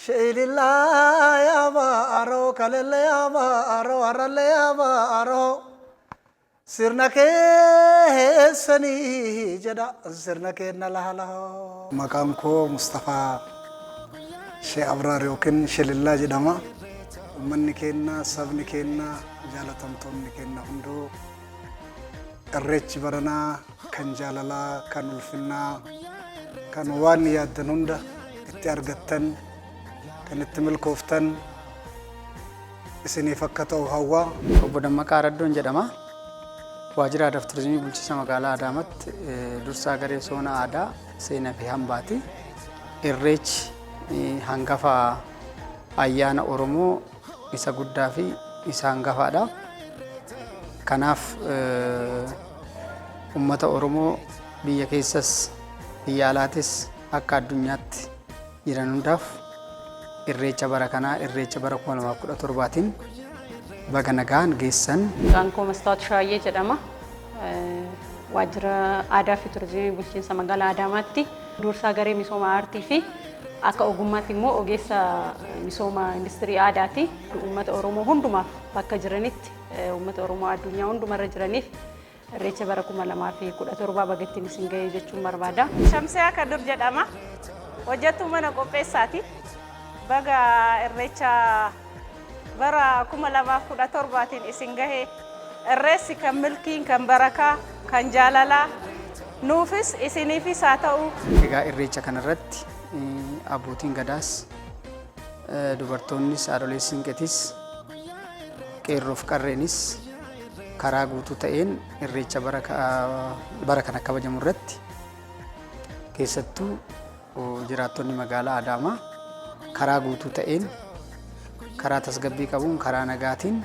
Sheelillaa yaa baaroo kalelle yaa baaroo har'alle yaa baaroo sirna keessanii jedha sirna keenna lahalahoo. Maqaan koo Mustafaa Shee Abraar yookiin Shilillaa jedhama. Uummanni keenya, sabni keenya, jaalatamtoonni keenya hunduu Irreechi baranaa kan jaalalaa, kan ulfinnaa, kan waan yaaddan hunda itti argattan, kan itti milkooftan isiniif akka ta'u hawwa. Obbo Dammaqaa Araddoon jedhama. Waajjira Aadaa fi Turizimii Bulchiinsa Magaalaa Adaamaatti dursaa garee soona aadaa, seenaa fi hambaati. Irreechi hangafa ayyaana Oromoo isa guddaa fi isa hangafaadha. Kanaaf uummata Oromoo biyya keessas biyya alaatis akka addunyaatti jiran hundaaf Irreecha bara kanaa Irreecha bara 2017tiin baga nagaan geessan. Maqaan koo Mastaawat Shaayyee jedhama. Waajjira Aadaa fi Turizimii Bulchiinsa Magaalaa Adaamaatti dursaa garee misooma aartii fi akka ogummaatti immoo ogeessa misooma industirii aadaati. Uummata Oromoo hundumaaf bakka jiranitti uummata Oromoo addunyaa hundumarra jiraniif Irreecha bara 2017 baga ittiin isin ga'e jechuun barbaada. Shamsiyaa Kadir jedhama. Hojjettuu mana qopheessaati. Baga Irreecha bara 2017tiin isin gahe. Irreessi kan milkiin, kan barakaa, kan jaalalaa nuufis isiniifis haa ta'u. Egaa Irreecha kanarratti abbootiin Gadaas, dubartoonnis, haadholeen siinqetis, qeerroof qarreenis karaa guutuu ta'een Irreecha bara kana kabajamu irratti keessattuu jiraattonni magaalaa Adaamaa karaa guutuu ta'een karaa tasgabbii qabuun karaa nagaatiin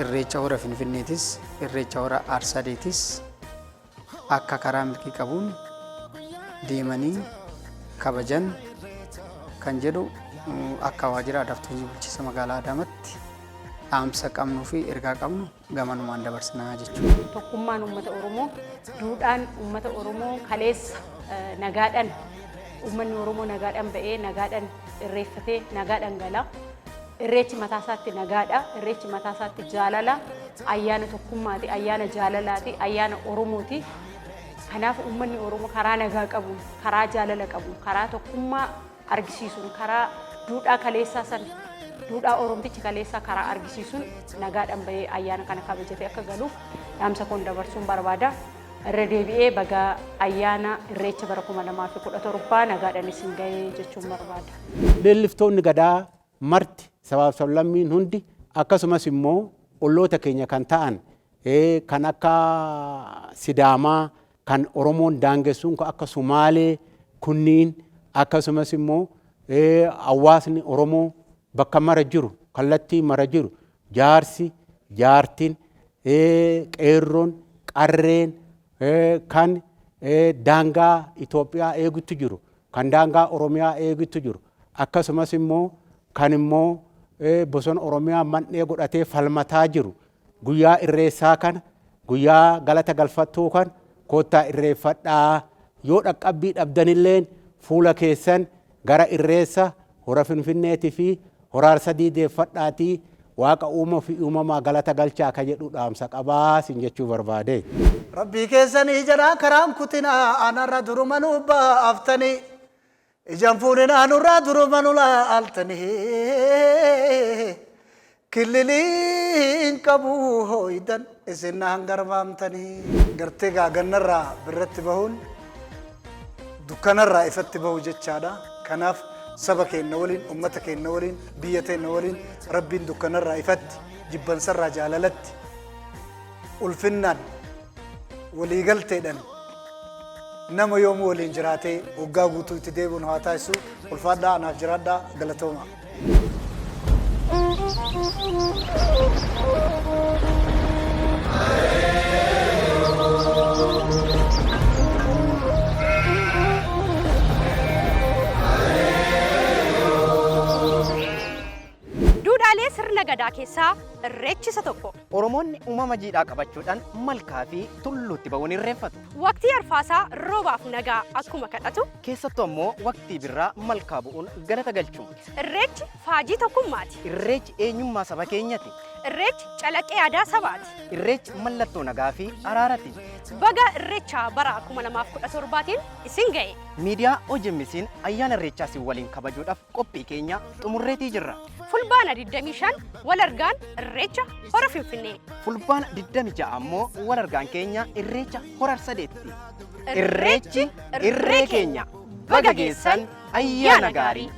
Irreecha hora Finfinneetis Irreecha hora Arsadeetis akka karaa milkii qabuun deemanii kabajan kan jedhu akka waajjira Aadaa fi Turizimii Bulchiinsa Magaalaa Adaamaatti dhaamsa qabnuu fi ergaa qabnu gamanumaan dabarsinaa jechuudha. Tokkummaan uummata Oromoo, duudhaan uummata Oromoo kaleessa nagaadhaan uummanni Oromoo nagaadhaan ba'ee nagaadhaan irreeffatee nagaadhaan gala. Irreechi mataa isaatti nagaadha. Irreechi mataa isaatti jaalala, ayyaana tokkummaati, ayyaana jaalalaati, ayyaana Oromooti. Kanaaf uummanni Oromoo karaa nagaa qabuun, karaa jaalala qabuun, karaa tokkummaa argisiisuun, karaa duudhaa kaleessaa san, duudhaa Oromtichi kaleessaa karaa argisiisuun nagaadhaan bahee ayyaana kana kabajatee akka galuuf dhaamsa koon dabarsuun barbaada. Irra deebi'ee baga ayyaana Irreecha bara 2017 nagaadhaan isin gahee jechuun barbaada. Leelliftoonni Gadaa marti, sabaaf sablammiin hundi akkasumas immoo olloota keenya kan ta'an kan akka Sidaamaa, kan Oromoon daangessuun kan akka Sumaalee kunniin akkasumas immoo hawaasni Oromoo bakka mara jiru, kallattii mara jiru, jaarsi, jaartiin, qeerroon, qarreen kan daangaa Itoophiyaa eegutti jiru, kan daangaa Oromiyaa eegutti jiru, akkasumas immoo kan immoo bosona Oromiyaa mandhee godhatee falmataa jiru guyyaa irreessaa kana guyyaa galata galfattuu kan koottaa irreeffadhaa yoo dhaqqabbii dhabdanilleen fuula keessan gara irreessa hora Finfinneetii fi hora Arsadii deeffadhaatii Waaqa uuma fi uumamaa galata galchaa ka jedhu dhaamsa qabaa sin jechuu barbaade. Rabbii keessanii jedhaa karaan kutinaa anarra duruma nu baaftanii ijaan fuuninaa nurraa duruma nu laaltanii killiliin qabu hooydan isin na hangarmaamtanii. Gartee gaa gannarraa birratti bahuun dukkanarraa ifatti bahu jechaadha. Kanaaf saba keenna waliin, ummata keenna waliin, biyya teenna waliin Rabbiin dukkanarraa ifatti, jibbansarraa jaalalatti, ulfinnaan, waliigalteedhan nama yoomuu waliin jiraatee waggaa guutuu itti deebi'u nu haa taasisu. Ulfaadhaa anaaf jiraadhaa galatoomaa. Gadaa keessaa Irreechi isa tokko. Oromoonni uumama jiidhaa qabachuudhaan malkaa fi tulluutti ba'uun irreeffatu. Waqtii arfaasaa roobaaf nagaa akkuma kadhatu. Keessattuu ammoo waqtii birraa malkaa bu'uun galata galchu. Irreechi faajii tokkummaati. Irreechi eenyummaa saba keenyati. Irreechi calaqqee aadaa sabaati. Irreechi mallattoo nagaa fi araarati. Baga Irreecha bara 2017tiin isin ga'e. Miidiyaa OGMC'n ayyaana Irreechaa isin waliin kabajuudhaaf qophii keenya xumurreetii jirra. Fulbaana 25 wal argaan Irreecha Hora Finfinnee. Fulbaana 26 ammoo wal argaan keenya Irreecha Hora Arsadeetti. Irreechi irree keenya. Baga geessan, ayyaana gaarii.